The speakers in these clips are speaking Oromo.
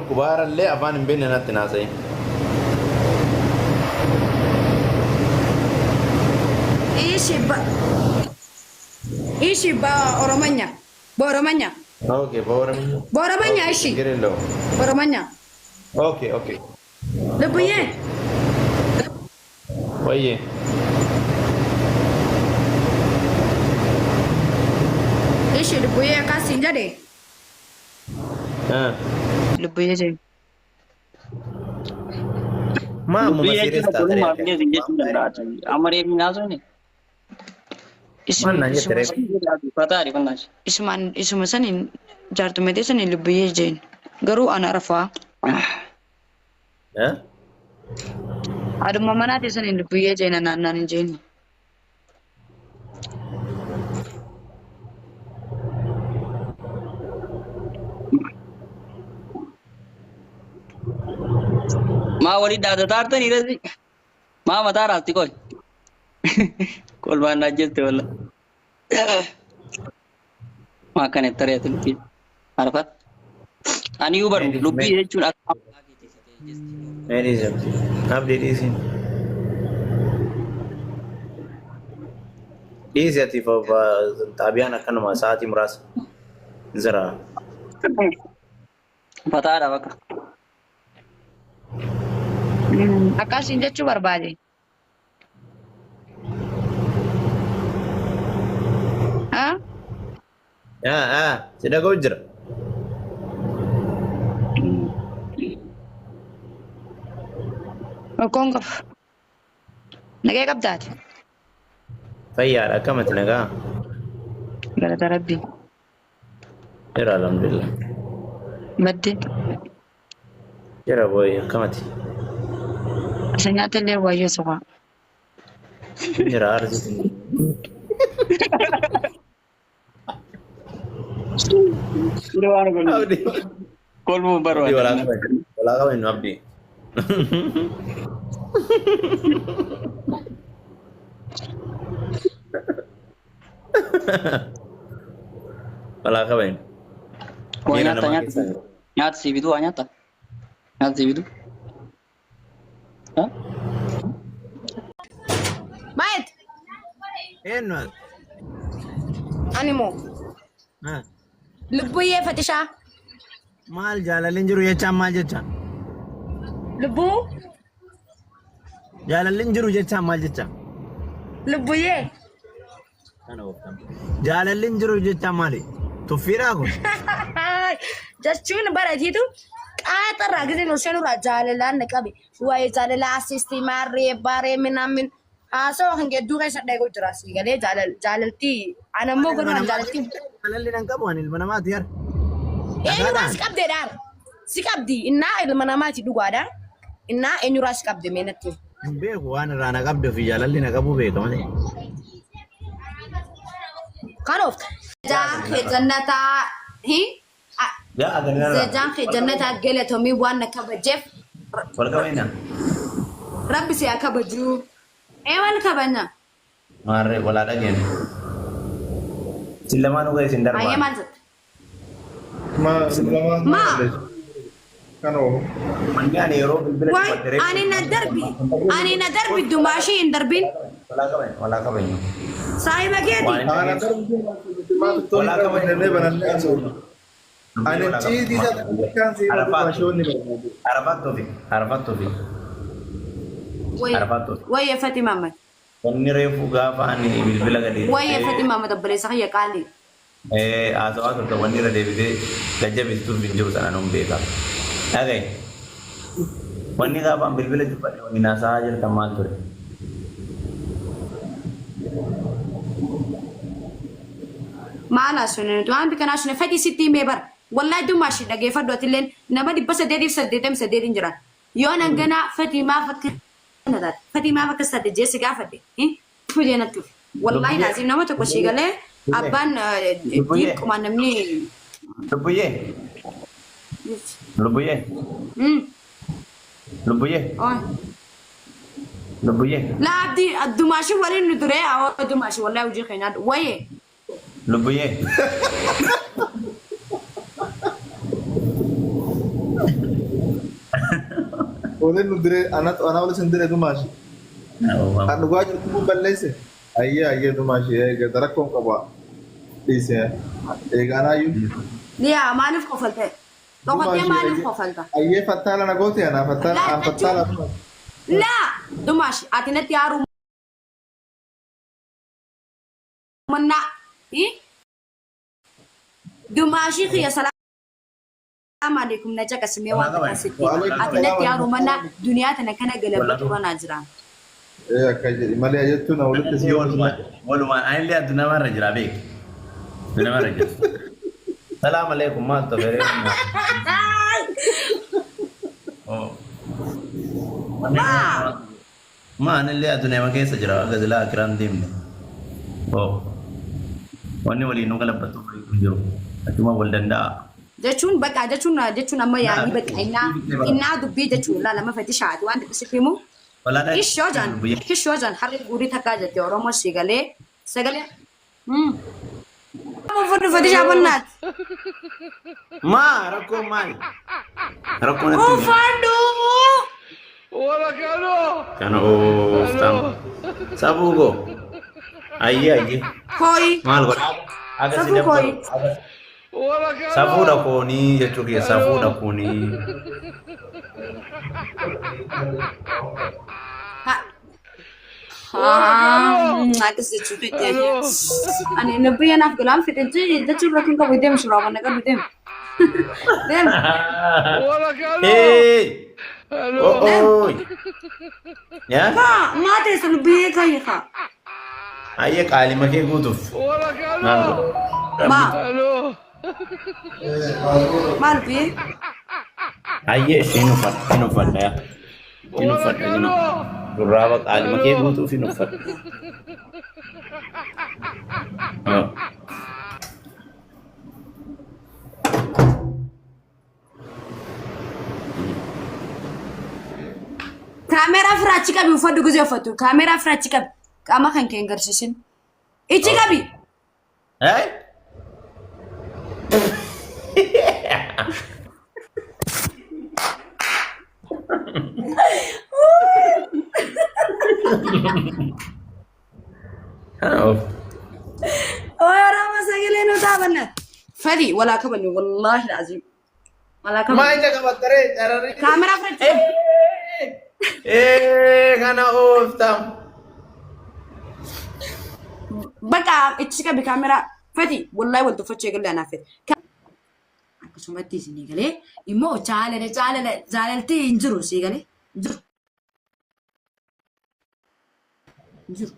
dhukkubaarallee afaan hin beekne natti hin haasa'in. Ishi ba Ishi ba Oromanya. Ba Oromanya. Okay, በኦሮምኛ Ba Oromanya Okay, ishi. ችግር የለውም። Oromanya. Okay, okay. Lubbuyyee. ወዬ Ishi lubbuyyee akkas siin jedhe. እ Lubbuyyee jedhe. Maa ammuma Dubbii serious jechuun taatee obbolummaa akka fi illee jechuu danda'a. Amma reefu naasofne. Maal naan jette reefu? Fataa ariifannaas. Isumaan isuma saniin jaartumetee saniin lubbuyyee jeen. Garuu ana rafaa. Eh? Aduma manaa teessaniin lubbuyyee jeen anaan naan hin jeeni. Maa walii dhaadataa artanii irratti maa mataa raasti qoy. Kolfaan na ajjeeste walla. Maa akkana itti ari'ate lubbii. Arfat. Ani iyyuu baru lubbii jechuun akka Mee dhiisi abdii. Abdii dhiisi. Dhiisi ati xaabiyaan akkanuma sa'aatii muraasa jira. Fataadha bakka. Akkasiin jechuu barbaade. Ah? Yaa yaa si dhaga'u jira. Rakkoon qabu. Nagee qabdaati. Fayyaadha akkamati nagaa? Galata Rabbii. Jira alhamdulillah. Badde. Jira booyi akkamati? Isa nyaata illee waayyoo soqaa. Jira arsii. Abdi. Kolmuun Abdi barbaada. walaa qaban. Walaa qaban nu abdi. Walaa qaban. Waa Miira nyaata namaa nyaata. keessa. Nyaata sii bituu waa nyaata. Nyaata sii bituu. Ha? Maayet Eenyu ati? ani moo Ha. lubbuyyee fatishaa Maal jaalalli hin jiru jechaan maal jecha? lubbuu Jaalalli hin jiru jechaan maal jecha? lubbuyyee Kana gooftaan. Jaalalli hin jiru jechaan maali? Tuffiidhaa kun? Jechuun baratiitu qaaxarraa giseen ol seenurraa jaalalaan na qabe. Waa'ee jaalalaa asisti maarree baaree minaamin haasawa kan gidduu keessa dheeguu jira asii galee jaalaltii ana immoo garuu an jaalaltii Jaalalli nan qabu ani ilma namaati yar. eenyurraa si qabdeedhaan si qabdi innaa ilma namaati dhugaadha innaa eenyurraa si qabde mee natti. Hin beeku waan irraa na qabde ofii jaalalli na qabu beeka malee. Kan oofta. Jaan kee jannataa hi Yaa agarra. Jaan kee jannataa galatomii waan na kabajeef Wal qabeenya. Rabbi si haa kabajuu. Ee wal kabanya. Maarree walaa dhageenya. Isin lamaanuu gadi isin Ayyee darbaa. maal jette? Ma lamaan Maa? kan oofu. Manni ani yeroo bilbila Waay cufatte reefu. ani na darbi ani na darbi dumaashii hin darbin Walaa qabeenya. Walaa qabeenya. saahiba keeti. Waan inni Ana dhageessu. darbu maal Walaa tolii qabeenya. banannee banannee haasofna. Ani ciitii isa kan si Arafaat. maashoonni barbaadu. Arafaat Tofi. Arafaat Tofi. Arafaat Tofi. Wayyee Fatii Maamad. Wanni reefu gaafa ani bilbila gadi Wayyee Fatii Maamad obboleessa kiyya qaalii. Haasawaa turte wanni irra deebitee jajjabeessituuf hin jiru sana nun beeka. Dhaga'i. Wanni gaafa an bilbila cuffadhe waliin haasa'aa jirtan maal ture? Maal haasofne nuti waan bika naasne fedhii sitti himee bara. Wallahi dumaashii dhageeffadhu atilleen nama 888 hin jiran. Yoo nan ganaa fedhii maaf akka taate fedhii maaf akkas taate jee si gaafadhe. Fudhee natti dhufe. Wallahi laazim nama tokko sii galee abbaan Lubbuyyee. dirqumaan namni. Lubbuyyee. Lubbuyyee. Lubbuyyee. Oy. Lubbuyyee. Laa abdii dumaashii waliin nu duree awwa dumaashii wallahi hojii keenyaa wayee. Lubbuyyee. Waliin nu diree anatu anaa waliin sin diree dumaashi. Kan dhugaa jirtu kun balleesse. Ayyee ayyee dumaashi eega rakkoon qaba. Dhiise eega anaayyuu. Liyaa maaliif kofalte? Dhokattee Dumaashi maaliif ayyee kofalta? ayyee fattaala na goote anaa fattaala Laa an fattaala jechuun dumaashi. laa Dumaash ati natti aaruu mannaa. Dumaashii kiyya salaam alaikum na caqasimee waan takka sitti. Waalaikum Ati natti salaam aaruu mannaa duniyaa tana kana galabbatu ranaa jira. Ee akka jedhi malee jettuun na walitti si Walumaan walumaan anillee addunyaa irra jira beek. Addunyaa irra jira. Salaam alaikum maal ta'e Ma anillee addunyaa keessa jira akka silaa akiraan deemne. Wanni waliin nu galabbatu hin jiru. Achuma wal danda'a. Jechuun bakka jechuun jechuun amma yaanii bakka innaa innaa dubbii jechuun laa lama fati shaati waan xiqqisi himu. Hishoo jaan hishoo jaan harri guurii takkaa jette Oromoo si galee sagalee. Uffadhu fati shaafannaati. Maa rakkoon maali? Rakkoon itti Uffadhu. Kana ooftaan. Sabuu koo. Ayyee ayyee. Kooyi. Maal godha? Akka si Safuu dabbaru. kooyi. Safuudha koonii jechuu kiyya safuudha koonii. Akkas jechuu fedhe. Ani nabiyya naaf galaan fedhe jechuun rakkin qabu deemu suuraa mana qabu deemu. Deemu. Hey! Oh, oh. Yaa? Kaa maa teessa lubbiyee kaayi kaa. Ayyee qaalima kee guutuuf. Maal godha? Maa maal lubbiyee? Ayyee isheen uffadha. Hin uffadha yaa. Hin uffadha hin Gurraaba qaalima kee guutuuf hin uffadha. Oh. Kaameeraa ofirraa achi qabi uffadhu gizee uffattu. Kaameeraa ofirraa achi qabi. Qaama kan kee hin garsiisin. Ichi qabi. Hey? Oh. Oromo sagalee nu taabanna. Fadi walaa kabanni wallaahi aziim. Walaa Maa kabanni. ija qabattaree cararii. Kaameeraa ofirraa achi qabi. Eh, kana ooftam. Bakka ichi qabi kaameeraa. Fadi wallaahi wal tuffachuu eegalee anaaf fedhe. Akkasumatti isinii galee immoo jaalala jaalala jaalaltii hin jiru sii galee hin jiru. Hin jiru.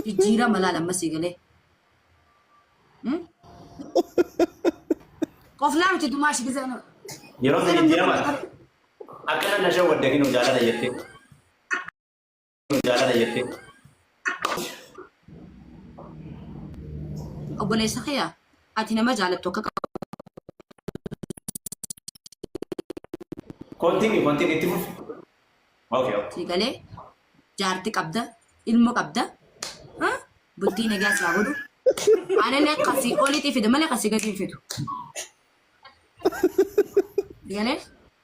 Jijjiirama laala amma sii galee. Qoflaa miti dumaa shi gisee nama. Yeroo sun jijjiirama akkana na shawwadde kinoo jaalala jettee. Jaalala jettee. Obboleessa kiyya ati nama jaalattu akka qabdu. Continue, continue itti fufi. Okay, okay. Sii galee jaarti qabda ilmo qabda ha? Bultii nagaa si haa godhu. Anillee kasii olitti fida malee kasii gadi hin fidu. Sii galee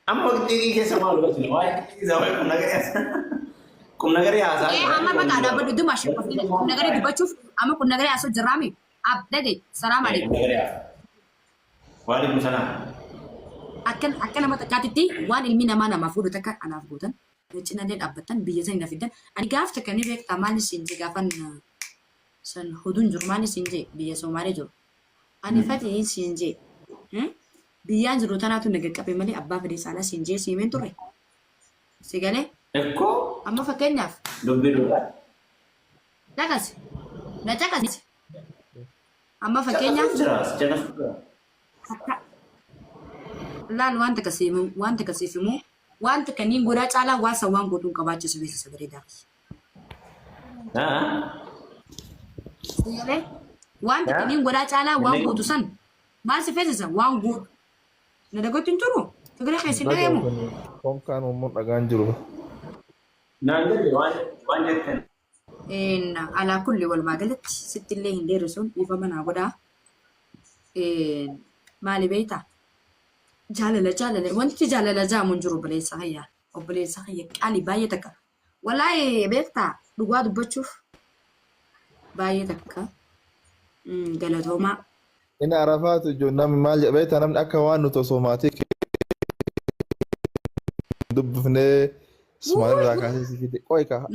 Amma waqtii keessa maal gochuu waa'ee isa waa'ee qumnagarii qumnagarii haasaa ee amma maqaa dhaabbadhu duma ishee qofti qumnagarii dubbachuuf amma qumnagarii haasoo jirraami abdade salaam alaikum. Qumnagarii haasaa. Waalaikum salaam. Akka akka nama takkaatitti waan ilmi namaa namaaf godhu takka anaaf gootan na cinallee dhaabbattan biyya sani na fiddan ani gaaf takka ni beektaa maal isin jee gaafan san huduun jiru maal isin jee biyya Somaalee jiru ani fati isin jee biyyaan jiru tanaatu na qaqqabe malee abbaa fedhe caalaa siin jee siimeen turre si galee Ekkoo amma fakkeenyaaf dubbii dhugaa. caqasi na caqasi amma fakkeenyaaf Caqasuu jira caqasuu jira. Akka laal waan takka siif himu waan takka siif himu waan takka niin godhaa caalaa waan san waan godhuun qabaachisu beeksisa bareedaa. Ah. Sigalee waan takka niin godhaa caalaa waan gootu san maal si feesisa waan gootu na dagatti hin turu sagalee keessa hin dhagayamu. Konkaan uummuun dhagaan jiru. Naan jedhe waan waan jettan. Alaa kulli walumaa galatti sitti illee hin dheerisuun dhiifama naa godhaa. Maali beektaa? Jaalala jaalala wanti jaalala jaamu hin jiru obboleessa kiyya. Obboleessa kiyya qaali baay'ee takka. Wallaahi beektaa dhugaa dubbachuuf baay'ee takka galatoomaa. Inni Arafaatu ijoo namni maal jedha beektaa namni akka waan nuti osoo maatii dubbifnee sumaan irraa kaasee si fide qoy kaa.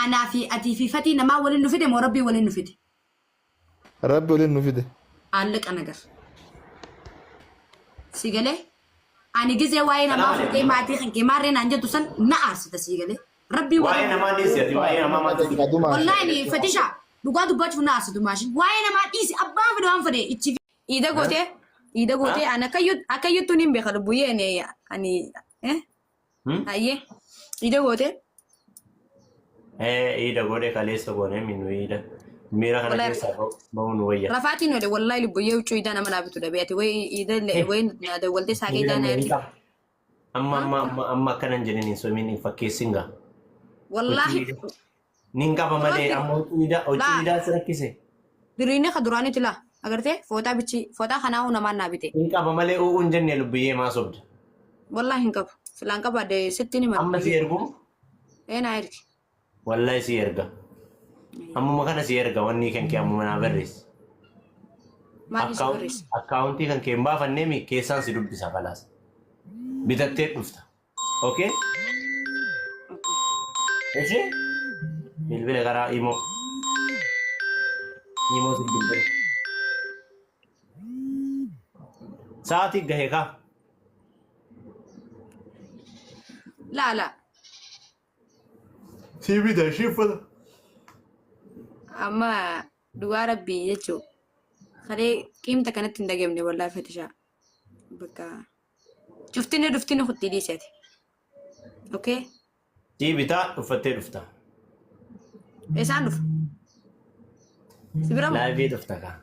Anaa fi atii fi fatii namaa waliin nu fide moo rabbii waliin nu fide? Rabbi waliin nu fide. Aallaqa nagar. Si galee? Ani gizee waa'ee namaa fuutee maatii kan kee maarree naan jettu san na aarsita si galee. Rabbii Waa'ee waliin. namaa dhiisi ati waa'ee namaa maaltu si Adumaa. Wallaahi ni fatisha dhugaa dubbachuuf na aarsitu maashin. Waa'ee namaa dhiisi abbaan fedhe waan fedhe ichi. Iida gootee iida gootee ani akkayyuttuu niin beeka lubbuyyee ani ani eh hayyee iida gootee. Iida godhe kaleessa goone minu iida. Miira kana Wallahi keessaa ba'uun nu wayya. Rafaatiin wale wallahi lubbuyyee huccuu iidaa nama naa bitu dhabe ati wayi iida wayi na dawwaltee saaqee iidaa na ergi. Amma amma amma amma akkana hin jedhin hin somiin hin fakkeessin gaa. Wallahi Nin qaba malee Duraan amma huccuu iidaa huccuu laa iidaa si rakkise. diriinni ka duraaniiti laa agartee fooxaa bichi fooxaa kanaa hoo namaan naa bite. Nin qaba malee u'uu hin jenne lubbiyyee maa sobda. Wallahi hin qabu filaan qabaadde sitti ni mara Amma si lubbuyyee. ergu Ee naa ergi. wallahi si erga. Ammuma kana si erga wanni kan kee ammuma naa barreessi. Maaliin si barreessa? Akkaawuntii kan kee hin baafannee keessaan si dubbisa kalaas. Bitattee dhufta. Okay? Ishee bilbila karaa imoo. Imoo si bilbila. Sa'aatii gahe kaa. Laa laa. Si bita ishee uffata. Amma dhugaa rabbii jechuun kalee qiimta kanatti hin dhageemne wallaahi fatishaa. Bakka cuftinni dhuftinni kuttii dhiiseeti. Okay? Si bitaa uffattee dhufta. Eessaan dhufa? Si bira moo? Laayivii dhufta kaa.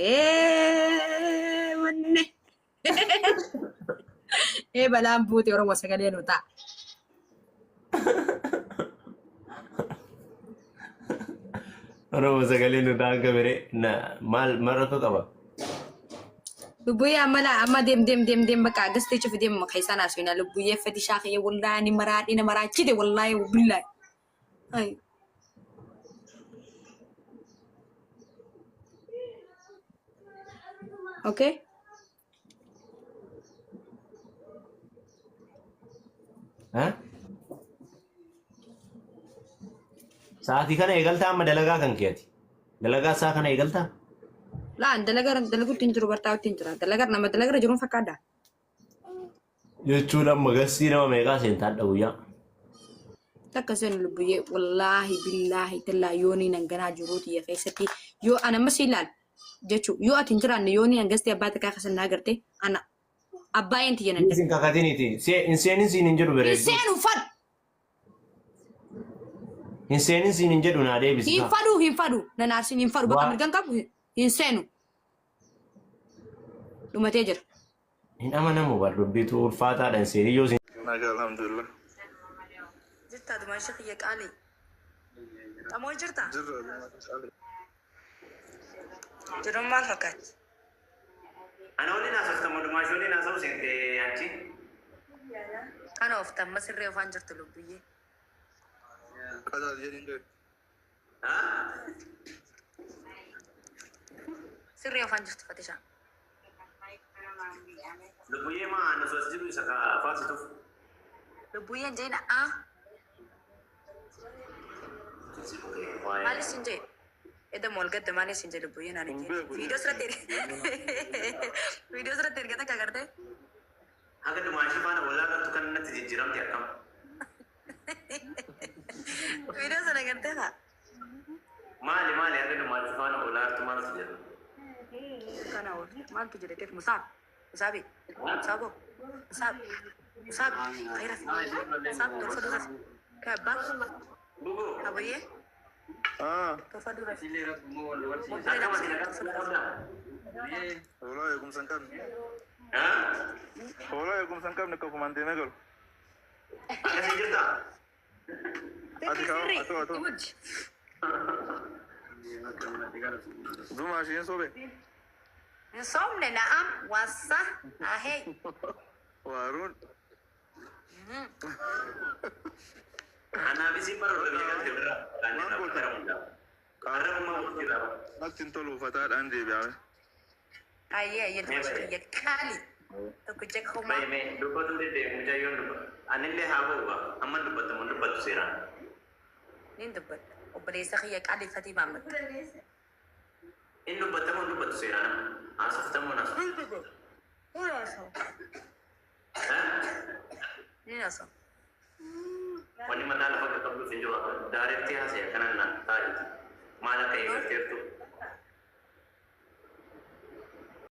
Eeeeee wanne. Ee balaan buute Oromoo sagalee nu ta'a. Oromoo sagalee nu ta'an kabire na maal maal rakkoo qaba? Lubbuyyee amma laa amma deem deem deem deem bakka agastee cufi deem keessaan haasofina lubbuyyee fatishaa kiyya wallaahi ni maraadhi na maraachite wallaahi billaahi. Ay. Okay. Sa'aatii kana eegaltaa amma dalagaa kan keeti. Dalagaa isaa kana eegaltaa? Laa dalagaa dalaguutti hin jiru bartaa'utti hin jira. Dalagaa nama dalagaa jiruun fakkaadha. Jechuun amma gassii nama meeqaa seentaa adda guyyaa? Takka seenu lubbuyyee wallaahi billaahi tallaa yoonii nan ganaa jiruu tiyya keessatti yoo ana amma si ilaal jechuu yoo ati hin jiraanne yoonii an gastee abbaa takkaa keessa naa garte ana abbaa een tiyya nan Isin kakatiniiti. Hin seenin siin hin jedhu Hin bareedduu. seenu fadhu Hin seenin siin hin jedhu naa deebisi. hin fadhu hin fadhu nan aarsin hin fadhu bakka Waa- mirgan qabu hin seenu dhumatee jira. Hin amanamu bar dubbiitu ulfaataadha hin seenin yoo Nagaa alhamdulillah. Jirtaa dumaashii kiyya qaalii. Xamoo jirtaa? Jirra. Jiruun maal fakkaatti? Ana waliin haasofta moo dumaashii waliin haasa'u seente achi? Kana oofta amma sirree ofaan jirtu lubbuyyee. Qazaal jedhin gadi. Sirree ofaan jirtu fatishaa. Lubbuyyee maa ani osoo as jiru isa faarsituuf. Lubbuyyeen jeena a maalis hin jee. Edda wal gadda maalis hin jee lubbuyyeen ani Hin jee. beeku. Viidiyoo sirratti viidiyoo sirratti erga takka agartee. Haga dumaashii faana walaa galtu kan natti jijjiiramte akkam. Viidiyoo sana agartee haa. Maali maali haga dumaashii faana olaa artu maaltu jira? Kana ol maaltu jedhe teef musaab musaabi musaabo musaab musaab khayra musaab tolfa dura ka abbaa Bubu. abayyee Ah, tolfa dura Akkam ati nagaa qabdaa? hoolaa eegumsa hin qabne. Haa? Hoolaa eegumsa hin qabne kofumaan deemee galu. Akkasii jirtaa? Ati kaa'u, atu atu. Zuma ishiin sobe. Hin soomne na'am wasa ahee. Waaruun. Anaaf isin bara warra biyya galtee irraa Maal goota? gara hundaa. Arrabuma walitti irraa. Natti hin tolu uffataadhaan deebi'ame. Ayyee ayyee dumashi kiyya qaali. Tokkicha kumaa. Baay'ee mee dubbatu deddeebi'u mucayyoon dubbatu. Anillee haa ba'u ba. Amma dubbatamu dubbatu seeraan. Nin dubbadha. Obboleessa kiyya qaali Fatii Maammed. Inni dubbatamu dubbatu seeraan. Haasoftamu naasoftamu. Nin haasoo. Wanni mataa lafa qaqqabduuf hin jiru. Daaretti haasa'e kanan naan taa'eeti. Maal akka eegalteertu.